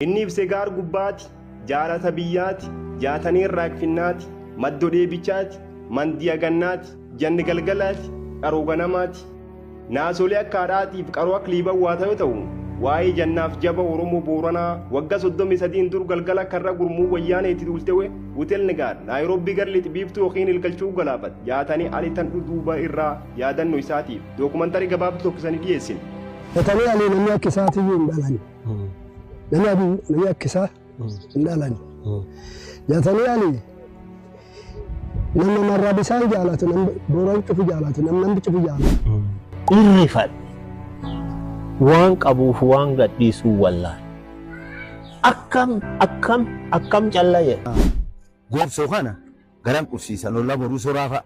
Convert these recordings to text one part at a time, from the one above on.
Inni ibse gaar gubbaati, jaalata biyyaati, jaatanii raakfinnaati, maddo dheebichaati, mandiya gannaati, janni galgalaati, qaroo ganamaati. Naasolee akka haadhaatiif qaroo akka liiban waa ta'u ta'u waa'ee jannaaf jaba Oromoo Booranaa waggaa 33 dur galgala karra gurmuu wayyaaneetti duultewe Hotel Nigaar Naayiroobii gar lixi biiftuu yookiin ilgalchuu galaafat jaatanii ali tan duuba irraa yaadannoo isaatiif dookumantarii gabaabduu tokkisanii dhiyeessine. Jaatanii Ali namni akka isaatiyyuu hin dhalan. Namni akka isaa hin dhalan. Jaatanii Ali nama marraa bisaan jaalatu, nama Booran cufu jaalatu, nama namni cufu jaalatu. Irrifadhe waan qabuuf waan gadhiisuu wallaahi. Akkam akkam akkam calla jedha. Goobsoo kana garan qubsiisan olla boruu soraa fa'a.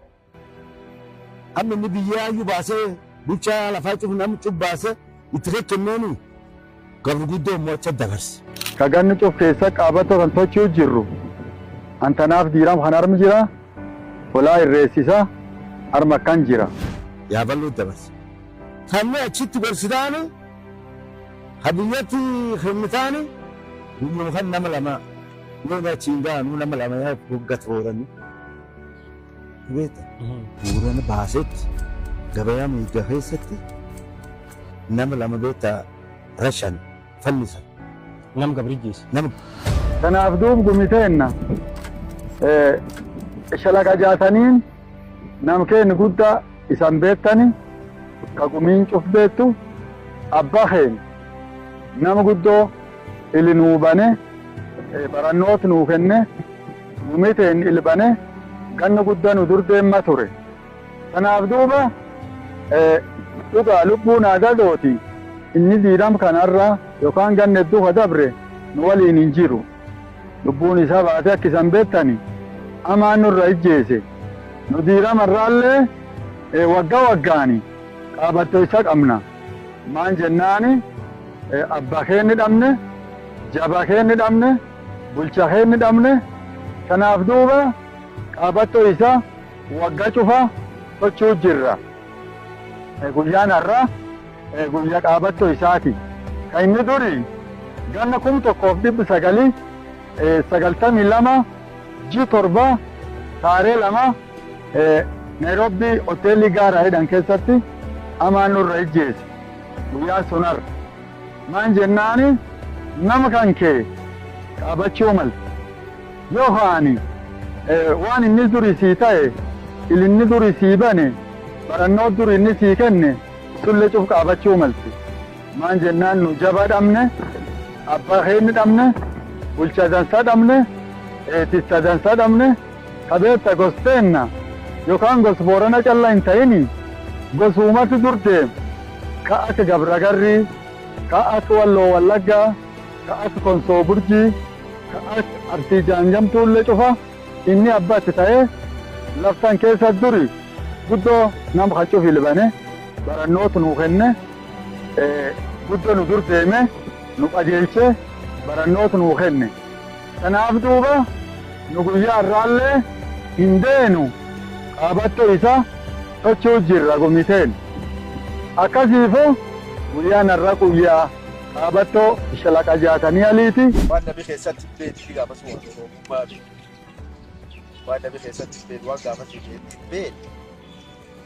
Amma inni biyyaayyuu baasee bulchaa lafaa cufu namni cuf baasee itti kenneeni gabri guddoo immoo achi dabarse. Kaganni cuf keessa qaabatoo kan tochuu jirru. Antanaaf diiram kan armi jira. Tolaa irreessisa arma kan jira. Yaaballoo dabarse. Tanni achitti gorsitaani ha biyyatti kennitaani guyyuma kan nama lama yoo achiin ga'anuu nama lama yaa waggat boorani. Beekta Boorana baasetti gabayaa miidhaa keessatti nama lama beekta rashan fannisan. Nam gabrijjeessa. Nama Kanaaf duub gumiteenna shalaqa jaataniin nam keen guddaa isan beektani ka gumiin cuf beektu abbaa keen nama guddoo ili nuu bane barannoot nuu kenne gumiteen ilbane ganna guddaa nu dur deemma ture. Kanaaf duuba dhugaa lubbuu naa gadooti inni diidam kanarra yookaan ganna hedduu ka dabre nu waliin hin jiru. Lubbuun isaa baatee akka isan beektani amaan nurra ijjeese. Nu diiramarraallee waggaa waggaani qaabattoo isa qabna. Maan jennaani abbaa keenni dhabne, jabaa keenni dhabne, bulchaa keenni dhabne. Kanaaf duuba qaabattoo isaa waggaa cufa tochuu jirra. Guyyaan har'a guyyaa qaabattoo isaati. Kan inni duri ganna 1992 ji 7 taaree 2 Naayiroobii hoteelii gaaraa jedhan keessatti amaan nurra ijjeese. Guyyaa sun har'a. Maan jennaani nama kan kee qaabachuu malte. Yookaan waan inni duri sii ta'e, ilinni duri sii bane, barannoo duri inni sii kenne sullee cuf qaabachuu malte. Maan jennaan nu jaba dhabne, abbaa keenni dhabne, bulchaa dansaa dhabne, tissa dansaa dhabne, kabeetta gosteenna yookaan gos Boorana callaa hin ta'ini gosuumatu dur deema. Ka akka Gabragarrii, ka akka Walloo Wallaggaa, ka akka Konsoo Burjii, ka akka Arsii Jaanjamtuullee cufa inni abbaatti ta'ee laftan keessa duri guddoo nama kan cufi ilbane barannootu nuu kenne guddoo nu dur deeme nu qajeelche barannootu nuu kenne. Kanaaf duuba nu guyyaa har'aallee hin deenu qaabattoo isaa tochuu jirra gumiteen. Akkasiifuu guyyaan har'a guyyaa qaabattoo shalaqa jaatanii aliiti. Waan nabi keessatti beekti gaafas waan Oromummaa beekti. Waan nabi keessatti beekti waan gaafas beekti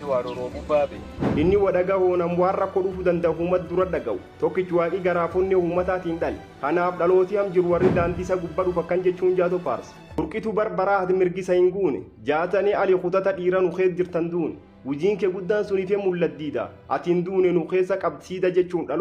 waan Oromummaa beekti. Inni wadhaga hoonam waan rakkoo dhufuu danda'u uummata dura dhaga'u. Tokkichi waaqii garaafonni uummataatiin dhale. Kanaaf dhalootii ham jiru warri daandii isa gubbaa dhufa kan jechuun jaatu faarsa. Burqituu barbaraa hati mirgisa hin guune. Jaatanii ali kutata dhiira nu keessa jirtan duune. Hojiin kee guddaan sunifee mul'addiidha. Ati hin duune nu keessa qabsiida jechuun dhaloota.